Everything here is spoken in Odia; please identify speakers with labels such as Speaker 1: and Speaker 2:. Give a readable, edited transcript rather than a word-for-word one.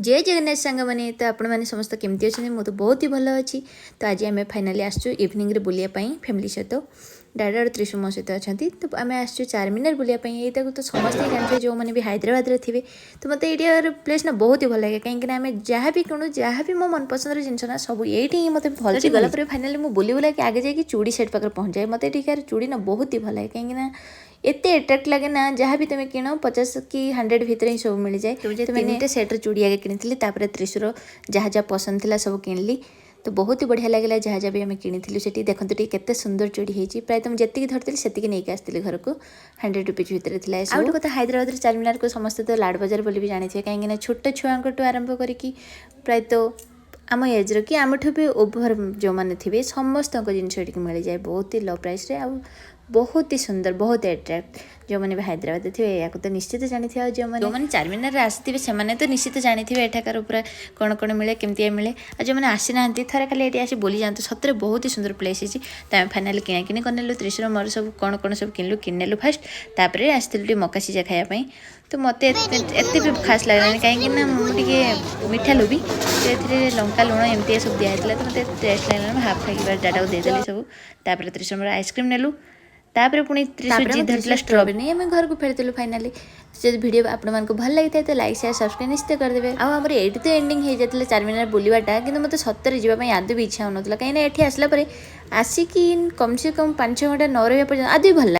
Speaker 1: ଜୟ ଜଗନ୍ନାଥ ସାଙ୍ଗମାନେ। ତ ଆପଣମାନେ ସମସ୍ତେ କେମିତି ଅଛନ୍ତି? ମୁଁ ତ ବହୁତ ହି ଭଲ ଅଛି। ତ ଆଜି ଆମେ ଫାଇନାଲି ଆସିଛୁ ଇଭିନିଂରେ ବୁଲିବା ପାଇଁ ଫ୍ୟାମିଲି ସହିତ। ଡାଡା ଆଉ ତ୍ରିଶୁ ମୋ ସହିତ ଅଛନ୍ତି। ତ ଆମେ ଆସିଛୁ ଚାରମିନାର ବୁଲିବା ପାଇଁ। ଏଇଟାକୁ ତ ସମସ୍ତେ ଜାଣିଥିବେ, ଯେଉଁମାନେ ବି ହାଇଦ୍ରାବାଦରେ ଥିବେ। ତ ମୋତେ ଏଇଠିକାର ପ୍ଲେସ୍ ନା ବହୁତ ହି ଭଲ ଲାଗେ, କାହିଁକିନା ଆମେ ଯାହା ବି କିଣୁ, ଯାହା ବି ମୋ ମନପସନ୍ଦର ଜିନିଷ ନା, ସବୁ ଏଇଠି ହିଁ ମୋତେ ଭଲସେ ଗଲା ପରେ ଫାଇନାଲି ମୁଁ ବୁଲି ବୁଲାକି ଆଗେ ଯାଇକି ଚୁଡ଼ି ସେଟ୍ ପାଖରେ ପହଞ୍ଚାଏ। ମୋତେ ଏଠିକାର ଚୁଡ଼ି ନା ବହୁତ ହି ଭଲ ଲାଗେ, କାହିଁକିନା ଏତେ ଆଟ୍ରାକ୍ଟ ଲାଗେ ନା, ଯାହା ବି ତୁମେ କିଣ, 50 କି 100 ଭିତରେ ହିଁ ସବୁ ମିଳିଯାଏ। ତ ତିନିଟା ସେଟ୍ର ଚୁଡ଼ି ଆଗେ କିଣିଥିଲି। ତାପରେ ତ୍ରିଶୁର ଯାହା ଯାହା ପସନ୍ଦ ଥିଲା, ସବୁ କିଣିଲି। ତ ବହୁତ ହି ବଢ଼ିଆ ଲାଗିଲା ଯାହା ଯାହା ବି ଆମେ କିଣିଥିଲୁ ସେଠି। ଦେଖନ୍ତୁ ଟିକେ, କେତେ ସୁନ୍ଦର ଚୁଡ଼ି ହେଇଛି। ପ୍ରାୟତଃ ମୁଁ ଯେତିକି ଧରିଥିଲି, ସେତିକି ନେଇକି ଆସିଥିଲି ଘରକୁ। 100 ରୁପିଜ୍ ଭିତରେ ଥିଲା। ଆଉ ଗୋଟେ କଥା, ହାଇଦ୍ରାବାଦର ଚାରମିନାରକୁ ସମସ୍ତେ ତ ଲାଡ଼ ବଜାର ବୋଲି ବି ଜାଣିଥିବେ, କାହିଁକିନା ଛୋଟ ଛୁଆଙ୍କଠୁ ଆରମ୍ଭ କରିକି ପ୍ରାୟତଃ ଆମ ଏଜ୍ର କି ଆମଠୁ ବି ଓଭର ଯେଉଁମାନେ ଥିବେ, ସମସ୍ତଙ୍କ ଜିନିଷ ଏଠିକି ମିଳିଯାଏ ବହୁତ ହି ଲୋ ପ୍ରାଇସ୍ରେ ଆଉ ବହୁତ ହି ସୁନ୍ଦର, ବହୁତ ଆଟ୍ରାକ୍ଟ। ଯେଉଁମାନେ ବି ହାଇଦ୍ରାବାଦରେ ଥିବେ, ଏହାକୁ ତ ନିଶ୍ଚିତ ଜାଣିଥିବେ। ଆଉ ଯେଉଁମାନେ ଯେଉଁମାନେ ଚାରମିନାରରେ ଆସିଥିବେ, ସେମାନେ ତ ନିଶ୍ଚିତ ଜାଣିଥିବେ ଏଠାକାର ପୁରା କ'ଣ କ'ଣ ମିଳେ, କେମିତିଆ ମିଳେ। ଆଉ ଯେଉଁମାନେ ଆସିନାହାନ୍ତି, ଥରେ ଖାଲି ଏଠି ଆସି ବୁଲି ଯାଆନ୍ତୁ। ସତରେ ବହୁତ ହି ସୁନ୍ଦର ପ୍ଲେସ୍ ହେଇଛି। ତ ଆମେ ଫାଇନାଲି କିଣାକିଣି କରିନେଲୁ। ତ୍ରିଶୁର ମୋର ସବୁ କ'ଣ କ'ଣ ସବୁ କିଣିଲୁ, କିଣିନେଲୁ ଫାଷ୍ଟ। ତାପରେ ଆସିଥିଲୁ ଟିକେ ମକା ସିଝା ଖାଇବା ପାଇଁ। ତ ମୋତେ ଏତେ ଏତେ ବି ଖାସ୍ ଲାଗିଲାନି, କାହିଁକି ନା ମୁଁ ଟିକେ ମିଠା ଲୋଭି। ତ ଏଥିରେ ଲଙ୍କା, ଲୁଣ ଏମିତି ସବୁ ଦିଆହେଇଥିଲା। ତ ମୋତେ ଏତେ ଟେଷ୍ଟ ଲାଗିଲାନି। ମୁଁ ହାଫ୍ ଖାଇକି ଡାଟାକୁ ଦେଇଦେଲି ସବୁ। ତାପରେ ତ୍ରିଶୁର ମୋର ଆଇସ୍କ୍ରିମ୍ ନେଲୁ। ତାପରେ ପୁଣି ତ୍ରିଶୁ
Speaker 2: ତାପରେ
Speaker 1: ଜିଦ୍ ଧରିଥିଲା ଷ୍ଟ୍ରବେରୀ ନେଇ ଆମେ ଘରକୁ ଫେରିଥିଲୁ ଫାଇନାଲି। ଯଦି ଭିଡ଼ିଓ ଆପଣମାନଙ୍କୁ ଭଲ ଲାଗିଥାଏ, ତ ଲାଇକ୍, ସେୟାର, ସବସ୍କ୍ରାଇବ୍ ନିଶ୍ଚିତ କରିଦେବେ। ଆଉ ଆମର ଏଇଠି ତ ଏଣ୍ଡିଂ ହେଇଯାଇଥିଲା ଚାରମିନାର ବୁଲିବାଟା, କିନ୍ତୁ ମୋତେ ସତରେ ଯିବା ପାଇଁ ଆଦୌ ବି ଇଚ୍ଛା ହେଉନଥିଲା, କାହିଁକିନା ଏଠି ଆସିଲା ପରେ ଆସିକି କମ୍ ସେ କମ୍ 5-6 ଘଣ୍ଟା ନ ରହିବା ପର୍ଯ୍ୟନ୍ତ ଆଦୌ ବି ଭଲ